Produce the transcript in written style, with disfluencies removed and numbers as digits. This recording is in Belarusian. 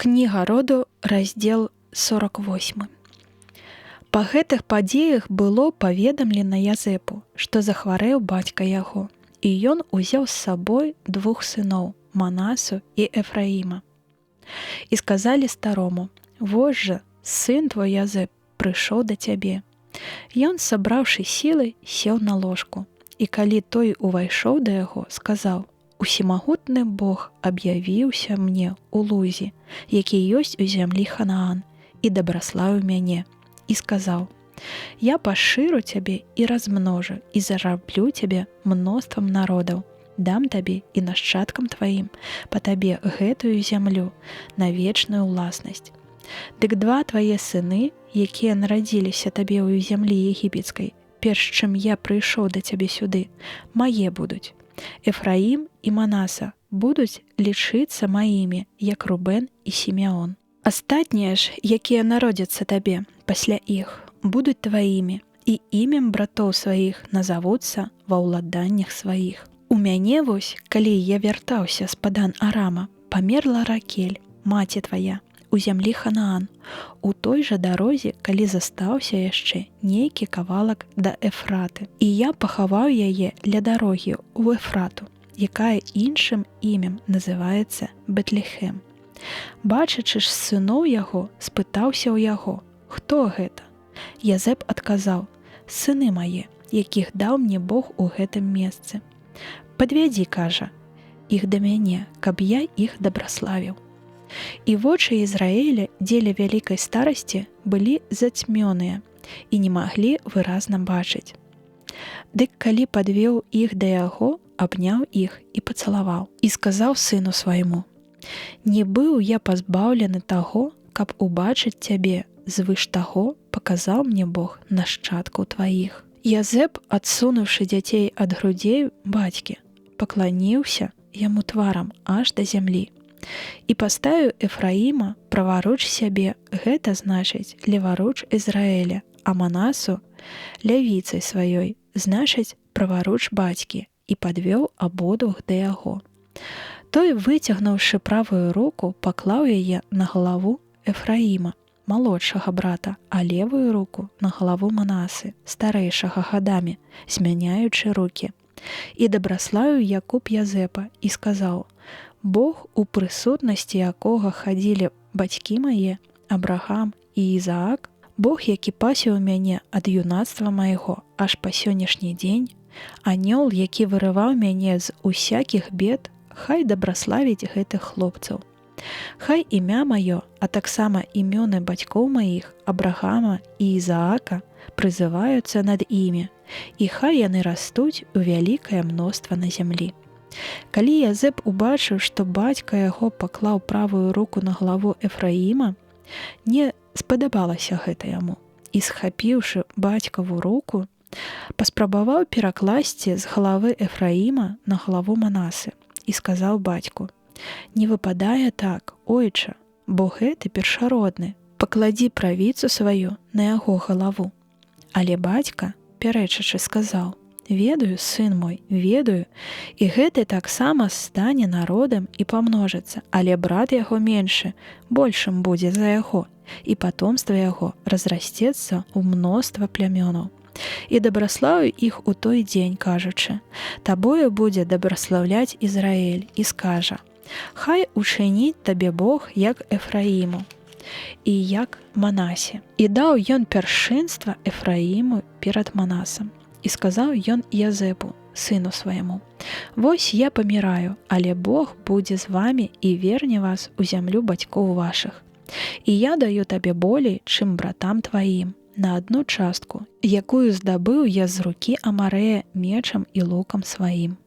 Кніга роду, раздзел 48. Па гэтых падзеях было паведамлена Язэпу, што захварэў бацька яго, і ён узяў з сабой двух сыноў, Манасу і Эфраіма. І сказалі старому: « Вось жа, сын твой Язэп прыйшоў да цябе. Ён, сабраўшы сілы, сеў на ложку. І калі той увайшоў да яго, сказаў: « Усемагутны Бог аб'явіўся мне ў Лузе, які ёсць у зямлі Ханаан, і дабраславіў мяне, і сказаў: « Я пашыру цябе і размножу і зараблю цябе мноствам народаў, дам табе і нашчадкам тваім па табе гэтую зямлю на вечную ўласнасць. Дык два твае сыны, якія нарадзіліся табе ў зямлі егіпецкай, перш чым я прыйшоў да цябе сюды, мае будуць. Эфраім і Манаса будуць лічыцца маімі, як Рубэн і Сімеон. Астатнія ж, якія народзяцца табе пасля іх, будуць тваімі і імем братоў сваіх назавуцца ва ўладаннях сваіх. У мяне вось, калі я вяртаўся з Падан Арама, памерла Ракель, маці твая, у зямлі Ханаан, у той жа дарозе, калі застаўся яшчэ нейкі кавалак да Эфраты. І я пахаваў яе ля дарогі ў Эфрату, якая іншым імем называецца Бэтлехем. Бачачы ж сыноў яго, спытаўся ў яго: « Хто гэта? Язэп адказаў: « Сыны мае, якіх даў мне Бог у гэтым месцы. Падвядзі, кажа, іх да мяне, каб я іх дабраславіў. І вочы Ізраэля дзеля вялікай старасці былі зацьмёныя і не маглі выразна бачыць. Дык калі падвёў іх да яго, абняў іх і пацалаваў, і сказаў сыну свайму: « Не быў я пазбаўлены таго, каб убачыць цябе, звыш таго паказаў мне Бог нашчадкаў тваіх. Язэп, адсунуўшы дзяцей ад грудзей бацькі, пакланіўся яму тварам аж да зямлі. І паставіў Эфраіма праваруч сябе, гэта значыць леваруч Ізраэля, а Манасу лявіцай сваёй, значыць праваруч бацькі, і падвёў абодвух да яго. Той, выцягнуўшы правую руку, паклаў яе на галаву Эфраіма, малодшага брата, а левую руку на галаву Манасы, старэйшага гадамі, змяняючы рукі. І дабраславіў Якуб Язэпа і сказаў: « Бог, у прысутнасці якога хадзілі бацькі мае, Абрагам і Ізаак, Бог, які пасіў мяне ад юнацтва майго аж па сённяшні дзень, анёл, які вырываў мяне з усякіх бед, хай дабраславіць гэтых хлопцаў. Хай імя маё, а таксама імёны бацькоў маіх, Абрагама і Ізаака, прызываюцца над імі, і хай яны растуць у вялікае мноства на зямлі. Калі Язэп убачыў, што бацька яго паклаў правую руку на галаву Эфраіма, не спадабалася гэта яму. І схапіўшы бацькаву руку, паспрабаваў перакласці з галавы Эфраіма на галаву Манасы і сказаў бацьку: « Не выпадае так, ойча, бо гэты першародны, пакладзі правіцу сваю на яго галаву. Але бацька, пярэчачы, сказаў: « Ведаю, сын мой, ведаю, і гэты таксама стане народам і памножыцца, але брат яго меншы, большым будзе за яго, і патомства яго разрасцецца ў мноства плямёнаў. І дабраславіў іх у той дзень, кажучы: Табою будзе дабраслаўляць Ізраэль і скажа: Хай учыніць табе Бог, як Эфраіму і як Манасе. І даў ён пяршынства Эфраіму перад Манасам. І сказаў ён Язэпу, сыну свайму: Вось я паміраю, але Бог будзе з вамі і верне вас у зямлю бацькоў вашых. І я даю табе болей, чым братам тваім, на адну частку, якую здабыў я з рукі Амарэя мечам і лукам сваім.